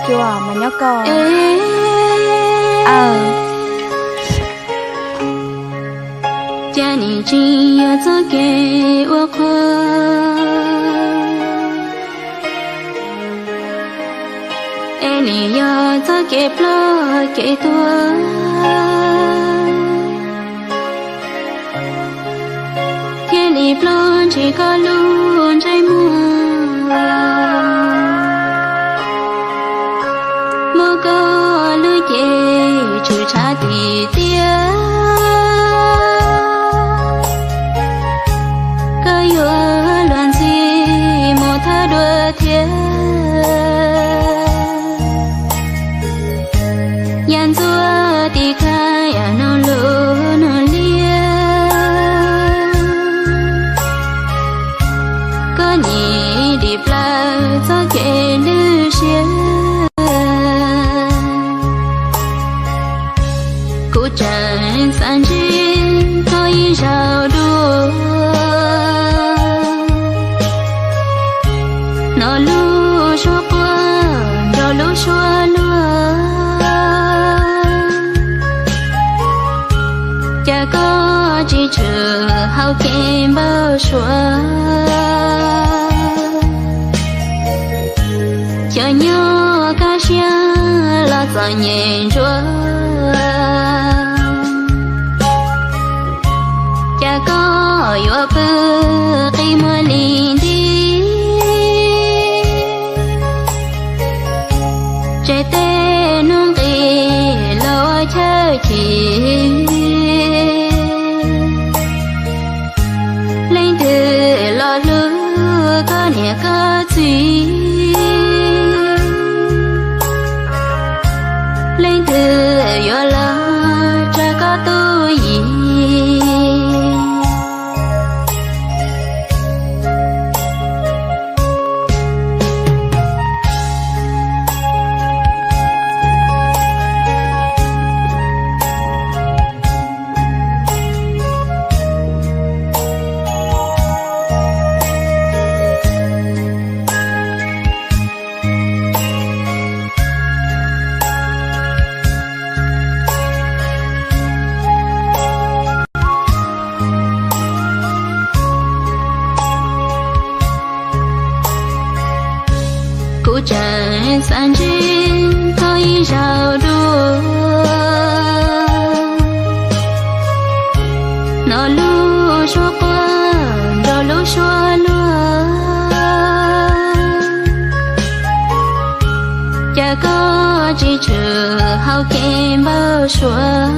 Cua mas nyob koj. Cas nim tsis yog txoj kev ua qhua, es nim yog txoj kev ploj kev tuag, thiaj li ploj ntshis koj lub ntsej muag. Muab koj lub cev tshwm tshav tim tiaj, koj yuav luag ntxhi mus thawj dua thiab. Yam ntxuaj tim khaj yam nug lus nug liab, koj nim dim plaws txoj kev lwj siab. Kuv tseem xav ntsib koj ib zaug dua, hnov lub suab quaj nrog lub suab luag, cas koj tsis tshwm hauv kev npau suav. Xyov nyob kaj siab los txom nyem ntsuav, cas koj yuav pw qi muag li nti, tseg tej hnub nqis los ua chaw chim. Leej twg los hlub koj niam koj txiv, leej twg yuav los tsa koj tub yim. Kuv tseem xav ntsib koj ib zaug dua, hnov lub suab quaj nrog lub suab luag, cas koj tsis tshwm hauv kev npau suav.